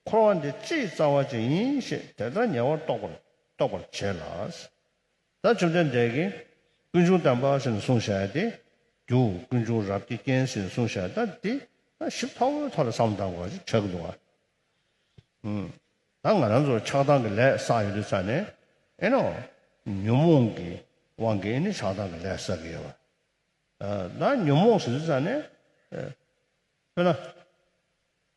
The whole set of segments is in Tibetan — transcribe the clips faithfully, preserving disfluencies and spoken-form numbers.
འཁོར་བ་འདི་སྤྱིའི་རྩ་བ་ཅན་ཡིན་ཞེས་དེ་ལྟར་ཉེ་བར་རྟོགས་པར་རྟོགས་པར་བྱེད་ལ། ད་བཅོམ་ལྡན་འདས་ཀྱིས་ཀུན་འབྱུང་བདེན་པ་ཞེས་ནས་གསུངས་བཞག་ཡ་དེ། རྒྱུ་ཀུན་འབྱུང་རབ་ཀྱི་རྐྱེན་ཞེས་ནས་གསུངས་བཞག་ཡ་ད་འདི་ཞིབ་ཐག་པའི་ཐོག་ལ་བསམ་བློ་བཏང་དགོས་པ་ཞིག་ཆགས་ཀྱི་འདུག་བ། ཨུམ། ད་ང་རང་ཚོ་ཆགས་སྡང་གི་ལས་བསགས་ཡོད་དུས་ཙང་ནས་ཨེ་ནོ། ཉོན་མོངས་ཀྱི་དབང་གིས་ཨེ་ནི་ཆགས་སྡང་གི་ལས་བསགས་ཀྱི་ཡོད་པ། ཨ། ད་ཉོན་མོངས་ཟེར་དུས་ཙང་ནས། ཨ། དཔེར་ན།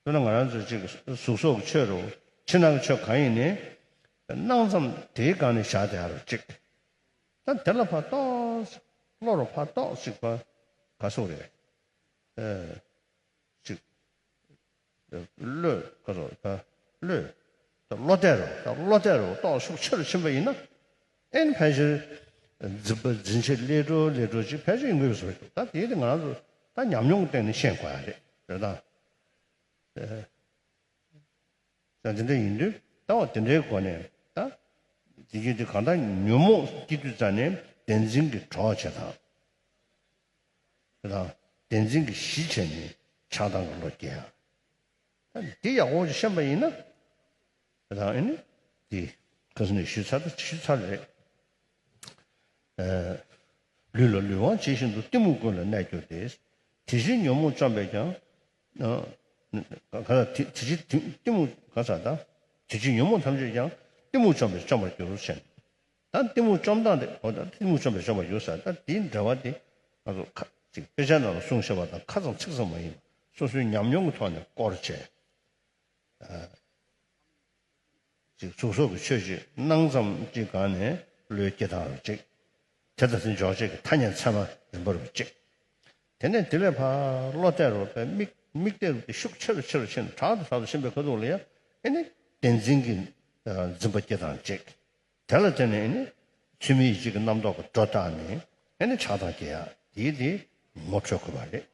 དཔེར་ན་ང་རང་ཚོ་གཅིག་གཟུགས་སོགས་ཀྱི་ཆོས་རུ་ཕྱི་ནང་གི་ཆོས་གང་ཡིན་ནའི། སྣང་ཙམ་དེའི་སྒང་ནས་བཞག་བསྡད་ཡ་རུ་གཅིག་ད་དེ་ལ་ཕར་ཏོག་ཙམ་བློ་རུ་ཕར་ཏོག་ཙམ་ཅིག་པ་ག་སོགས་རེད། ཨ། ཅིག་བློས་ཁ་རོག་ད་བློས་ད་བློ་གཏད་རོགས་ད་བློ་གཏད་རོགས་ཏོག་ཤུགས་ཆེ་རུ་ཕྱིན་པ་ཡིན་ན། ཨེན་ཕལ་ཆེར་འཛིན་པ་འཛིན་བྱེད་ལས་འགྲོ་ལས་འགྲོ་ཅིག་ཕལ་ཆེར་ཡིན་དགོས་པའི་བཟོ་འདུག་ད་དེའི་དེ་ང་ཚོ་ད་ཉམས་མྱོང་གི་སྟེང་ནས་ཤེས་དགོས་ཡ་རེད་རེད་ད། ད་དེ་འདྲ་ཡིན་དུས་ད་བ་དེ་འདྲའི་སྒོ་ནས་ད་དེ་རྒྱུ་དེ་གང་ལྟར་ཉོན་མོངས་སྐྱེ་དུས་ཙ་ནས་བདེན་འཛིན་གྱི་གྲོགས་བྱེད་དང་། དང་། བདེན་འཛིན་གྱི་གཞི་བྱས་ནས་ཆགས་སྡང་གི་བློ་སྐྱེ་ཡ། ད་འདི་ཡག་པོ་ཞིག་ཤེས་པ་ཡིན་ན། ད་ཨེ་ནི། འདི། ཁ་སང་ནས་ཞུས་ཚར་ད་ཞུས་ཚར་རེད། ཨ། ལུས་ལ་ལུས་དབང་ཇི་བཞིན་དུ། གཏི་མུག་ཀུན་ལ་གནས་གྱུར་ཏེ། དེ་བཞིན་ཉོན་མོངས་བཅོམ་པས་ཀྱང་། ཨ། ག་ད་དེ་དེ་བཞིན་གཏི་མུག་ག་ས་ད། དེ་བཞིན་ཉོན་མོངས་ཐམས་ཅད་ཀྱང་། གཏི་མུག་བཅོམ་པས་བཅོམ་པར་འགྱུར་ཞེས། ད་གཏི་མུག་བཅོམ་སྟངས་དེ་འོ་ད་གཏི་མུག་བཅོམ་པས་བཅོམ་པར་འགྱུར་ཟེར་ད་དེའི་འགྲེལ་པ་དེ་ང་ཚོ་ཁ་ཅིག་དཔེ་ཆ་ནང་ལ་གསུངས་བཞག་པ་དང་ཁ་ཙམ་ཚིག་ཙམ་མ་ཡིན་པ་སོ་སོའི་ཉམས་མྱོང་གི་ཐོག་ནས་སྐོར་བྱས། ཨ། ཅིག་གཟུགས་སོགས་ཀྱི་ཆོས་ཅིག་སྣང་ཙམ་ཅིག་སྒང་ནས་བློའི་སྐྱེ་སྟངས་རུ་ཅིག་དེ་དང་དེ་འཇོག་བྱེད་ཀྱི་ཐ་སྙད་ཚད་མ་རིམ་པ་རུ་གཅིག་དེ་ནས་དེ་ལས་ཕར་བློ་གཏད་རུ་པའི་མིག་མིག་གཏད་རུ་དེ་ཤུགས་ཆེ་རུ་ཆེ་རུ་ཕྱིན་དྲག་ཏུ་དྲག་ཏུ་ཕྱིན་པའི་ཁ་ཐུག་ལ་ཡང་ཨེ་ནི་བདེན་འཛིན་གྱི་འཛིན་པ་སྐྱེ་སྟངས་གཅིག་དེ་ལ་བརྟེན་ནས་ཨེ་ནི་ཚུལ་མིན་ཡིད་བྱེད་ཀྱི་རྣམ་རྟོག་གི་སྒྲོ་བཏགས་ནས་ཨེ་ནི་ཆགས་སྡང་སྐྱེ་ཡ་དེའི་དེ་ངོ་འཕྲོད་དགོས་པ་རེད།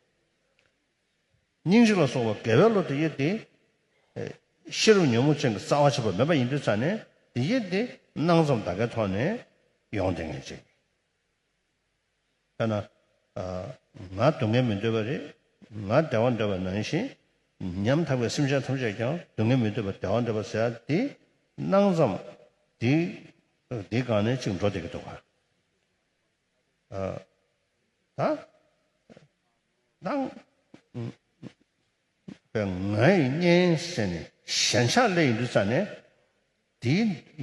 སྙིང་རྗེ་ལ་སོགས་པ་དགེ་བའི་བློ་དེ་ཡིས་དེ། ཤེས་རབ་ཉོན་མོངས་ཅན་གྱི་རྩ་བ་ཆགས་པ་མེད་པ་ཡིན་དུས་ཙང་ནས་དེ་ཡིས་དེ་སྣང་ཙམ་ད་གའི་ཐོག་ནས་ཡོང་བསྡད་མཁན་ཅིག་དཔེར་ན། ང་སྡུག་བསྔལ་མི་འདོད་པ་རེད། ང་བདེ་བ་འདོད་པ་ནང་བཞིན། ཉམ་ཐག་པའི་སེམས་ཅན་ཐམས་ཅད་ཀྱང་སྡུག་བསྔལ་མི་འདོད་པ་བདེ་བ་འདོད་པ་ཟེར་ཡ་དེ་སྣང་ཙམ་དེ་དེའི་སྒང་ནས་ཅིག་འགྲོ་བསྡད་ཀྱི་འདུག་ག་ད། ད། པའི་ང་ཡི་གཉེན་ཟེར་ནས་ཞེན་ཆགས་སླེབས་ཡོང་དུས་ཙ་ནས། དེའི་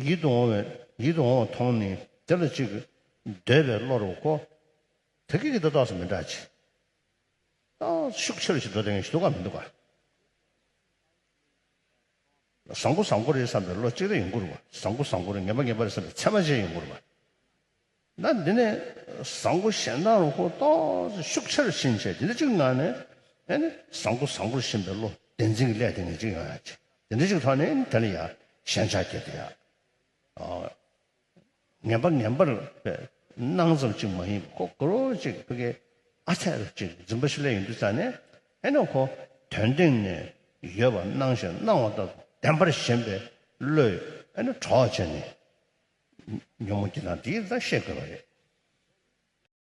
ཡིད་དུ་འོང་བའི་ཡིད་དུ་འོང་བ་མཐོང་ནས་དེ་ལ་ཅིག་འདོད་པའི་བློ་རུ་ཁོ། ད་གི་གི་ད་ཏོག་ཙམ་མི་འདྲ་ཅིག་ཏོག་ཤུགས་ཆེ་རུ་ཞིག་འགྲོ་བསྡད་མཁན་ཞིག་འདུག་ག་མི་འདུག་ག་བཟང་པོ་བཟང་པོ་རེད་བསམ་པའི་བློ་གཅིག་རེ་ཡོང་གི་རེད་བ། བཟང་པོ་བཟང་པོ་རེད། ངན་པ་ངན་པ་རེད་བསམ་པའི་ཚད་མ་ཅིག་ཡོང་གི་རེད་བ། ན་འདི་ནས་བཟང་པོ་གཞན་དག་རུ་ཁོ་ཏོག་ཙམ་ཤུགས་ཆེ་རུ་ཕྱིན་བྱས་འདི་འདྲ་གཅིག་ངང་ནས་ཨེ་ནི་བཟང་པོ་བཟང་པོར་ཕྱིན་པའི་བློ་བདེན་འཛིན་གྱི་ལས་དེ་ངས་གཅིག་ཡོང་ཡ་ཅིག་དེ་འདྲ་གཅིག་ཐོག་ནས་དེ་ལ་ཡ་ཞེན་ཆགས་སྐྱེ་དེ་ཡ། ཨོ། ངན་པ་ངན་པར་སྣང་ཙམ་གཅིག་མ་ཡིན་པ་ཁོ་གོ་རོ་གཅིག་ཕ་གི་ཨ་ཚད་རུ་གཅིག་འཛིན་པ་ཞིག་སླེབས་ཡོང་དུས་ཙ་ནས་ཨེ་ནི་ཁོ་དོན་སྟེང་ནས་ཡོད་པ་སྣང་ཞིང་སྣང་བ་ལྟར་དུ་བདེན་པར་ཞེན་པའི་བློས་ཨེ་ནི་གྲོགས་བྱས་ནས། ཉོན་མོངས་ཀྱི་ནང་དེའི་རྩ་ཤེས་དགོས་པ་རེད།